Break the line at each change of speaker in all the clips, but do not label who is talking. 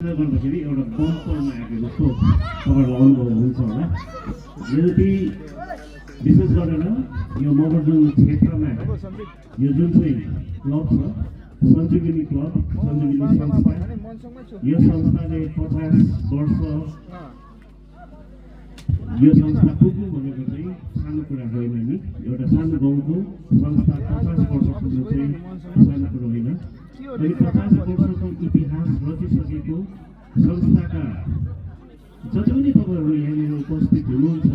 गर्दाखेरि एउटा बम्परमा आएको जस्तो तपाईँहरूलाई अनुभव हुन्छ होला। यद्यपि विशेष गरेर यो मगरजुङ क्षेत्रमा यो जुन चाहिँ क्लब छ सञ्जीवनी क्लब, सञ्जीवनी संस्था, यो संस्थाले 50 वर्ष यो संस्था पुग्नु भनेको चाहिँ सानो कुरा होइन नि। एउटा सानो गाउँको संस्था 50 वर्ष पुग्नु चाहिँ सानो कुरो होइन। अनि 50 वर्षको इतिहास रचिसकेको संस्थाका जति पनि तपाईँहरू यहाँनिर उपस्थित हुनुहुन्छ,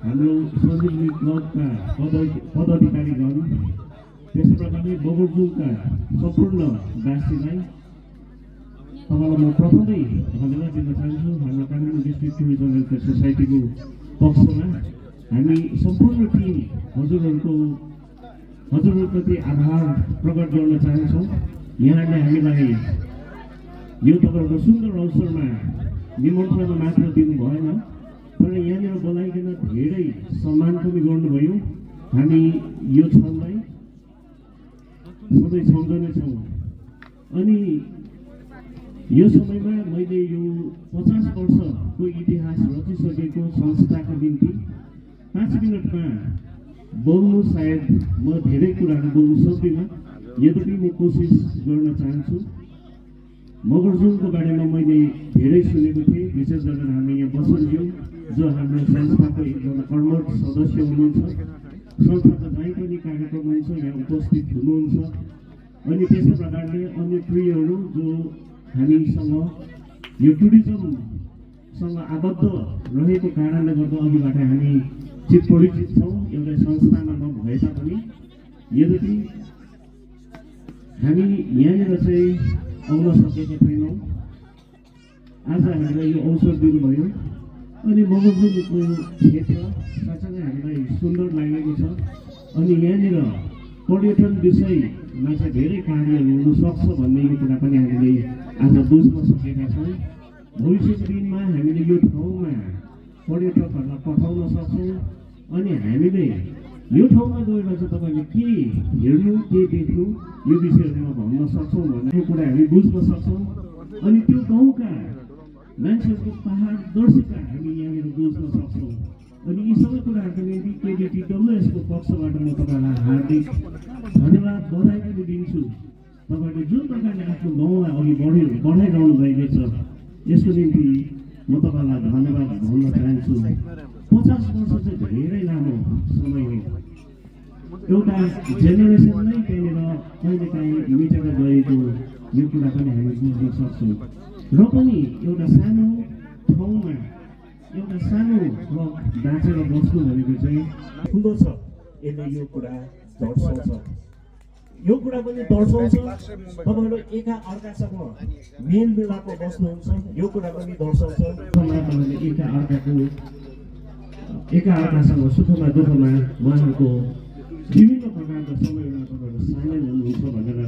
हाम्रो सञ्जीवनी क्लबका पदाधिकारीगण, त्यसै प्रकारले मगरजुङका सम्पूर्ण वासीलाई तपाईँलाई म प्रथमै धन्यवाद दिन चाहन्छु। हाम्रो काठमाडौँ डिस्ट्रिक्ट टुरिज्म वेलफेयर सोसाइटीको पक्षमा हामी सम्पूर्ण टिम हजुरहरूप्रति आभार प्रकट गर्न चाहन्छौँ। यहाँले हामीलाई यो तपाईँहरूको सुन्दर अवसरमा निमन्त्रणा मात्र दिनु भएन, तर यहाँनिर बोलाइकन धेरै सम्मान पनि गर्नुभयो। हामी यो क्षणलाई सधैँ सम्झनेछौँ। अनि यो समयमा मैले यो 50 वर्षको इतिहास रचिसकेको संस्थाको निम्ति 5 मिनटमा बोल्नु सायद म धेरै कुराहरू बोल्नु सक्दिनँ, यद्यपि म कोसिस गर्न चाहन्छु। मगरजुङको बारेमा मैले धेरै सुनेको थिएँ, विशेष गरेर हामी यहाँ बसन्ज्यू जो हाम्रो संस्थाको एकजना कर्मठ सदस्य हुनुहुन्छ, संस्थाको जहीँ पनि कार्यक्रम हुन्छ यहाँ उपस्थित हुनुहुन्छ। अनि त्यस्तै प्रकारले अन्य प्रियहरू जो हामीसँग यो टुरिज्मसँग आबद्ध रहेको कारणले गर्दा अघिबाट हामी चित परिचित छौँ, एउटा संस्थामा नभए तापनि। यद्यपि हामी यहाँनिर चाहिँ आउन सकेका छैनौँ। आज हामीलाई यो अवसर दिनुभयो। अनि मगरजुङको क्षेत्र साँच्चै नै हामीलाई सुन्दर लागेको छ। अनि यहाँनिर पर्यटन विषयमा चाहिँ धेरै कार्यहरू हुनसक्छ भन्ने यो कुरा पनि हामीले आज बुझ्न सकेका छौँ। भविष्यको दिनमा हामीले यो ठाउँमा पर्यटकहरूलाई पठाउन सक्छौँ। अनि हामीले यो ठाउँमा गएर चाहिँ तपाईँले के हेर्नु के देख्नु यो विषयहरूमा भन्न सक्छौँ भन्ने कुरा हामी बुझ्न सक्छौँ। अनि त्यो गाउँका मान्छेहरूको पारदर्शिता हामी यहाँनिर बुझ्न सक्छौँ। अनि यी सबै कुराहरूको निम्ति केडिटिडब्ल्युएसको पक्षबाट म तपाईँलाई हार्दिक धन्यवाद बधाई पनि दिन्छु। तपाईँले जुन प्रकारले आफ्नो गाउँलाई अघि बढाइरहनु भएको छ यसको निम्ति म तपाईँलाई धन्यवाद भन्न चाहन्छु। 50 वर्ष चाहिँ धेरै लामो समय हो। एउटा जेनेरेसन नै त्यहाँनिर कहिलेकाहीँ मिटेर गएको यो कुरा पनि हामी बुझ्न सक्छौँ। र पनि एउटा सानो ठाउँमा एउटा सानो क्लब बाँचेर बस्नु भनेको चाहिँ ठुलो छ। यसले यो कुरा दर्शाउँछ, यो कुरा पनि दर्शाउँछ तपाईँहरू एका अर्कासँग मेलमिलापमा बस्नुहुन्छ, यो कुरा पनि दर्शाउँछ तपाईँहरूले एका अर्कासँग सुखमा दुःखमा उहाँहरूको विभिन्न प्रकारका समयमा तपाईँहरू सामेल हुनुहुन्छ भनेर